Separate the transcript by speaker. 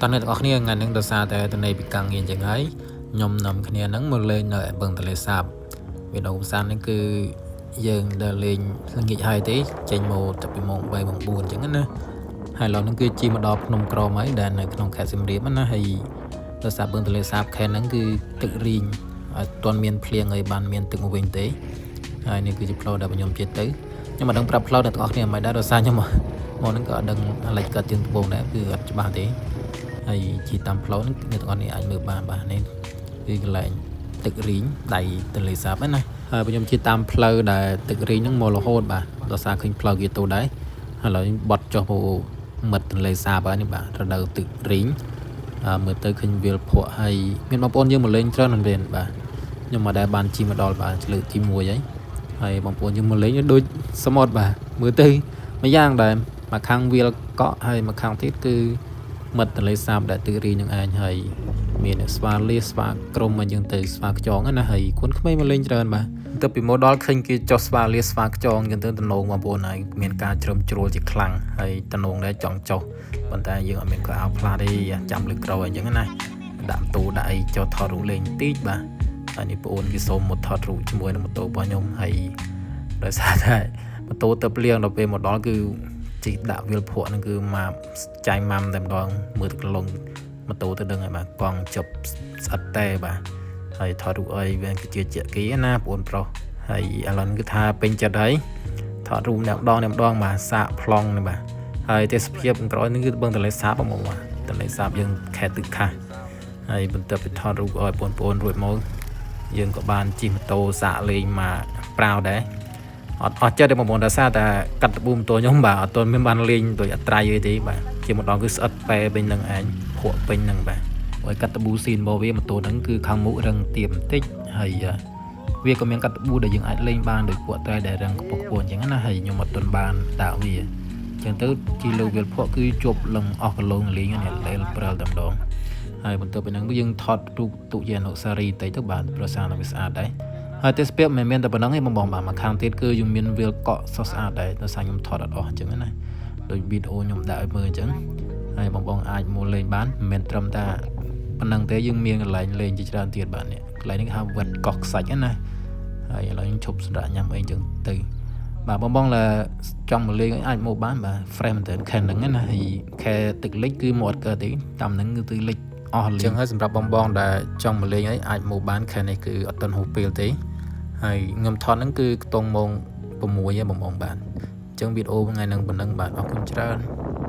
Speaker 1: តើអ្នកទាំងអស់គ្នាថ្ងៃហ្នឹងដោយសារតែតនេពីកាំងងារអញ្ចឹងហើយខ្ញុំនាំគ្នាហ្នឹងមកលេងនៅឯបឹងទន្លេសាបវីដេអូភាសាហ្នឹងគឺយើងដែលលេងល្ងាចហើយទេចេញមកតែពីម៉ោង3ម៉ោង4អញ្ចឹងណាហើយឥឡូវហ្នឹងគឺជិះមកដល់ភ្នំក្រមហើយដែលនៅក្នុងខេត្តសៀមរាបណាហើយដោយសារបឹងទន្លេសាបខេត្តហ្នឹងគឺទឹករីងអត់ទាន់មានភ្លៀងហើយបានមានទឹកមកវិញទេហើយនេះគឺជាផ្លូវដែលខ្ញុំជិះទៅខ្ញុំមិនដឹងប្រាប់ផ្លូវអ្នកទាំងអស់គ្នាមិនដែរដោយសារខ្ញុំមកហ្នឹងក៏អត់ដឹងអាឡិចកើតជាងត្បូងដែរគឺអត់ច្បាស់ទេហើយជិះតាមផ្លូវហ្នឹងអ្នកទាំងអស់គ្នាអាចមើលបានបាទនេះគឺកន្លែងទឹករីងដៃទន្លេសាបហ្នឹងណាហើយខ្ញុំជិះតាមផ្លូវដែលទឹករីងហ្នឹងមករហូតបាទដោយសារឃើញផ្លូវគេទៅដែរហើយឥឡូវបត់ចុះមកមិត្តទន្លេសាបហើយនេះបាទរដូវទឹករីងមើលទៅឃើញវាលភក់ហើយមានបងប្អូនយើងមកលេងច្រើនមែនទែនបាទខ្ញុំមកដែលបានជិះមកដល់បាទលើកទី1ហើយហើយបងប្អូនយើងមកលេងដូចសមុទ្របាទមើលទៅមួយយ៉ាងដែរមកខាងវាលកក់ហើយមកខាងទៀតគឺមិត្តទន្លេសាបដែលទឹករីងនឹងឯងហើយមានស្វាលាស្វាក្រមអញ្ចឹងទៅស្វាខ្យងណាហើយគួនក្មេងមកលេងច្រើនបាទទៅពីមកដល់ឃើញគេចុះស្វាលាស្វាខ្យងអញ្ចឹងទៅតំណងបងប្អូនហើយមានការជ្រឹមជ្រួលជាខ្លាំងហើយតំណងដែរចង់ចុះប៉ុន្តែយើងអត់មានខោអាវផ្លាស់ទេចាំលើកក្រោយអញ្ចឹងណាដាក់ម៉ូតូដាក់អីចុះថតរូបលេងបន្តិចបាទហើយនេះបងអូនគេសូមមកថតរូបជាមួយនឹងម៉ូតូរបស់ខ្ញុំហើយដោយសារតែម៉ូតូទៅភ្លៀងដល់ពេលមកដល់គឺជីកដាក់វាលភក់ហ្នឹងគឺមកចាញ់ម៉ាំតែម្ដងមើលទឹកលងម៉ូតូទៅដឹងហើយបាទកង់ជប់ស្អិតតែបាទហើយថតរូបអីវាគឺជាជាគេណាបងប្រុសហើយឥឡូវគឺថាពេញចិត្តហើយថតរូបអ្នកម្ដងអ្នកម្ដងបាទសាកប្លង់នេះបាទហើយទេសភាពក្រោយនេះគឺបឹងទន្លេសាបហ្មងបាទទន្លេសាបយើងខេត្តទឹកខាសហើយបន្ទាប់ពីថតរូបឲ្យបងប្អូនរួចមកយើងក៏បានជិះម៉ូតូសាកលេងមកប្រាវដែរអត់អស់ចិត្តទេបងប្អូនដោយសារតែកាត់តប៊ូម៉ូតូខ្ញុំបាទអត់ទាន់មានបានលេងដោយអត្រ័យអីទេបាទជាម្ដងគឺស្អិតប៉ែពេញនឹងឯងភក់ពេញនឹងបាទហើយកាត់តប៊ូស៊ីនរបស់វាម៉ូតូហ្នឹងគឺខាងមុខរឹងទៀបបន្តិចហើយវាក៏មានកាត់តប៊ូដែលយើងអាចលេងបានដោយពួកត្រែដែលរឹងខ្ពស់ខ្ពស់អញ្ចឹងណាហើយខ្ញុំអត់ទាន់បានដាក់វាអញ្ចឹងទៅជីលើវាលភក់គឺជាប់លឹងអស់គីឡូលេងនេះលេលព្រិលតែម្ដងហើយបន្ទាប់ពីហ្នឹងយើងថតរូបទុកជាអនុស្សាវរីយ៍បន្តិចទៅបាទប្រសាទវាស្អាតដែរហើយទេសភាពមិនមែនតែប៉ុណ្្នឹងទេបងបងបាទមកខាងទៀតគឺយើងមានវាលកក់ស្រស់ស្អាតដែរដោយសារខ្ញុំថតអត់អស់អញ្ចឹងណាដូចវីដេអូខ្ញុំដាក់ឲ្យមើលអញ្ចឹងហើយបងបងអាចមកលេងបានមិនមែនត្រឹមតែប៉ុណ្្នឹងទេយើងមានកន្លែងលេងជាច្រើនទៀតបាទនេះកន្លែងនេះគេហៅវត្តកោះខ្សាច់ណាហើយឥឡូវខ្ញុំឈប់សម្រាប់ញ៉ាំអីអញ្ចឹងទៅបាទបងបងឡាចង់មកលេងអាចមកបានបាទ fresh មែនតើខែហ្នឹងណាហើយខែទឹកលិចគឺមកអត់កើតទេតាមហ្នឹងគឺទឹកលិចអស់លេងចឹងហើយសម្រាប់បងបងដែលចង់មកលេងអីអាចមកបានខែនេះគឺអត់ទាន់ហូបពេលទេហើយខ្ញុំថតហ្នឹងគឺខ្ទង់ម៉ោង6ឯងបងបងបាទអញ្ចឹងវីដេអូថ្ងៃហ្នឹងប៉ុណ្ណឹងបាទអរគុណច្រើន។